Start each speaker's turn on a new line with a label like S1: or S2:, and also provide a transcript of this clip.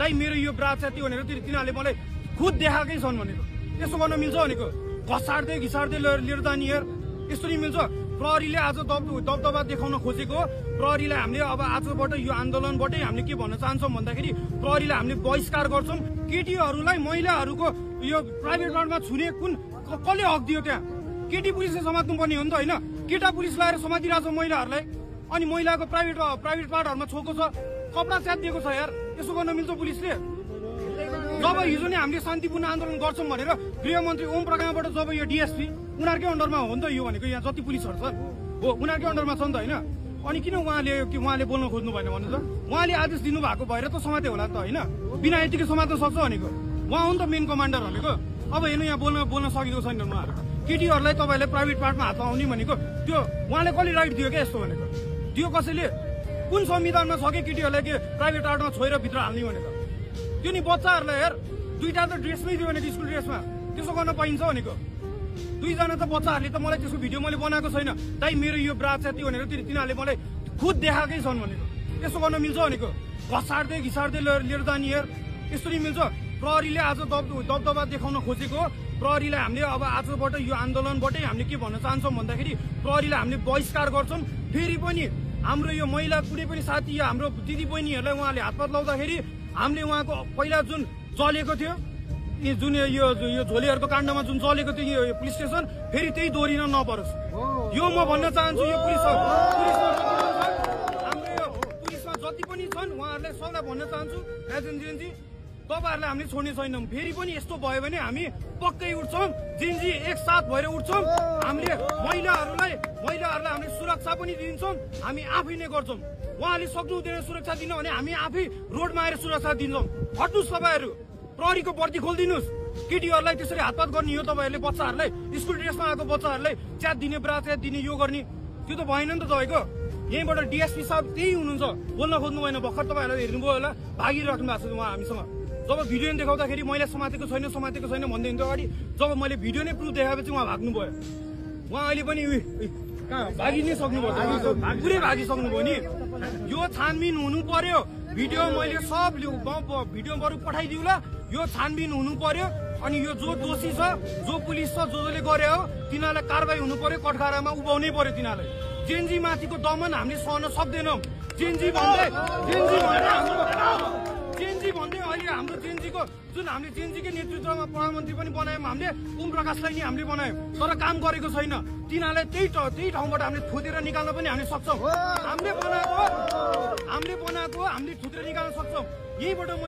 S1: दाइ मेरो यो ब्रा छ त्यो भनेर तिनीहरूले मलाई खुद देखाएकै छन् भनेको। यसो गर्न मिल्छ भनेको? घसार्दै घिसार्दै लिएर जाने यार, यस्तो नि मिल्छ? प्रहरीले आज दबदबा देखाउन खोजेको, प्रहरीलाई हामीले अब आजबाट यो आन्दोलनबाटै हामीले के भन्न चाहन्छौँ भन्दाखेरि प्रहरीलाई हामीले बहिष्कार गर्छौँ। केटीहरूलाई महिलाहरूको यो प्राइभेट पार्टमा छुने कसले हक दियो? त्यहाँ केटी पुलिसले समात्नु पर्ने हो नि त होइन? केटा पुलिस लगाएर समातिरहेको छ महिलाहरूलाई, अनि महिलाको प्राइभेट पार्टहरूमा छोएको छ, कपडा च्यातिएको छ यार। यसो गर्न मिल्छ पुलिसले? जब हिजो नै हामीले शान्तिपूर्ण आन्दोलन गर्छौँ भनेर गृहमन्त्री ओम प्रकाशबाट जब यो डिएसपी उनीहरूकै अन्डरमा हो नि त यो भनेको, यहाँ जति पुलिसहरू छ हो उनीहरूकै अन्डरमा छ नि त होइन? अनि किन उहाँले बोल्न खोज्नु भएन भन्नु त? उहाँले आदेश दिनुभएको भएर त समाते होला त होइन? बिना यतिकै समात्न सक्छ भनेको उहाँ हो नि त मेन कमान्डर भनेको। अब हेर्नु यहाँ बोल्न सकेको छैन उहाँहरू। केटीहरूलाई तपाईँहरूले प्राइभेट पार्टमा हात लाउने भनेको त्यो उहाँले कसले राइट दियो क्या यस्तो भनेको? दियो कसैले? कुन संविधानमा छ कि केटीहरूलाई के प्राइभेट पार्टमा छोएर भित्र हाल्ने भनेको? त्यो नि बच्चाहरूलाई यार दुईटा त ड्रेसमै दियो भनेको, स्कुल ड्रेसमा त्यसो गर्न पाइन्छ भनेको? दुईजना त बच्चाहरूले त मलाई त्यसको भिडियो मैले बनाएको छैन, दाइ मेरो यो ब्रा छ त्यो भनेर तिनीहरूले मलाई खुद देखाएकै छन् भनेको। यसो गर्न मिल्छ भनेको? घसार्दै घिसार्दै लिएर जाने यार, यस्तो नि मिल्छ? प्रहरीले आज दबदबा देखाउन खोजेको, प्रहरीलाई हामीले अब आजबाट यो आन्दोलनबाटै हामीले के भन्न चाहन्छौँ भन्दाखेरि प्रहरीलाई हामीले बहिष्कार गर्छौँ। फेरि पनि हाम्रो यो महिला कुनै पनि साथी या हाम्रो दिदी बहिनीहरूलाई उहाँले हातपात लाउँदाखेरि हामीले उहाँको पहिला जुन जलेको थियो, जुन यो झोलेहरूको काण्डमा जुन जलेको थियो यो पुलिस स्टेसन, फेरि त्यही दोहोरिन नपरोस् यो म भन्न चाहन्छु। यो पुलिसमा जति पनि छन् उहाँहरूलाई सल्लाह भन्न चाहन्छु, एजेन्जी तपाईँहरूलाई हामीले छोड्ने छैनौँ। फेरि पनि यस्तो भयो भने हामी पक्कै उठ्छौँ, जेन्जी एकसाथ भएर उठ्छौँ। हामीले महिलाहरूलाई हामीले सुरक्षा पनि दिन्छौँ, हामी आफै नै गर्छौँ। उहाँले सक्नु हुँदैन सुरक्षा दिन भने हामी आफै रोडमा आएर सुरक्षा दिन्छौँ। हट्नुहोस् तपाईँहरू, प्रहरीको बर्दी खोलिदिनुहोस्। केटीहरूलाई त्यसरी हातपात गर्ने हो तपाईँहरूले, बच्चाहरूलाई स्कुल ड्रेसमा आएको बच्चाहरूलाई च्यात दिने, ब्रा च्यात दिने, यो गर्ने, त्यो त भएन नि त तपाईँको। यहीँबाट डिएसपी साहब त्यही हुनुहुन्छ, बोल्न खोज्नु भएन। भर्खर तपाईँहरूले हेर्नुभयो होला, भागिराख्नु भएको छ उहाँ हामीसँग। जब भिडियो देखाउँदाखेरि मैले समातेको छैन भन्दै हुन्थ्यो अगाडि, जब मैले भिडियो नै प्रुफ देखाएपछि उहाँ भाग्नु भयो। उहाँ अहिले पनि कहाँ भागि नै सक्नुभयो, पुरै भागिसक्नुभयो नि। यो छानबिन हुनु पर्यो। भिडियो मैले सब भिडियो बरु पठाइदिउँला। यो छानबिन हुनु पर्यो, अनि यो जो दोषी छ, जो पुलिस छ, जसले गरे हो तिनीहरूलाई कारवाही हुनु पर्यो, कठघरामा उभाउनै पर्यो तिनीहरूलाई। जेन्जी माथिको दमन हामीले सहन सक्दैनौँ। जेन्जी भन्दै अहिले हाम्रो जेन्जीको जुन हामीले जेन्जीकै नेतृत्वमा प्रधानमन्त्री पनि बनायौँ, हामीले ओम प्रकाशलाई नि हामीले बनायौँ, तर काम गरेको छैन। तिनीहरूलाई त्यही ठाउँबाट हामीले थुतेर निकाल्न पनि हामीले सक्छौँ। हामीले बनाएको हामीले थुतेर निकाल्न सक्छौँ। यहीबाट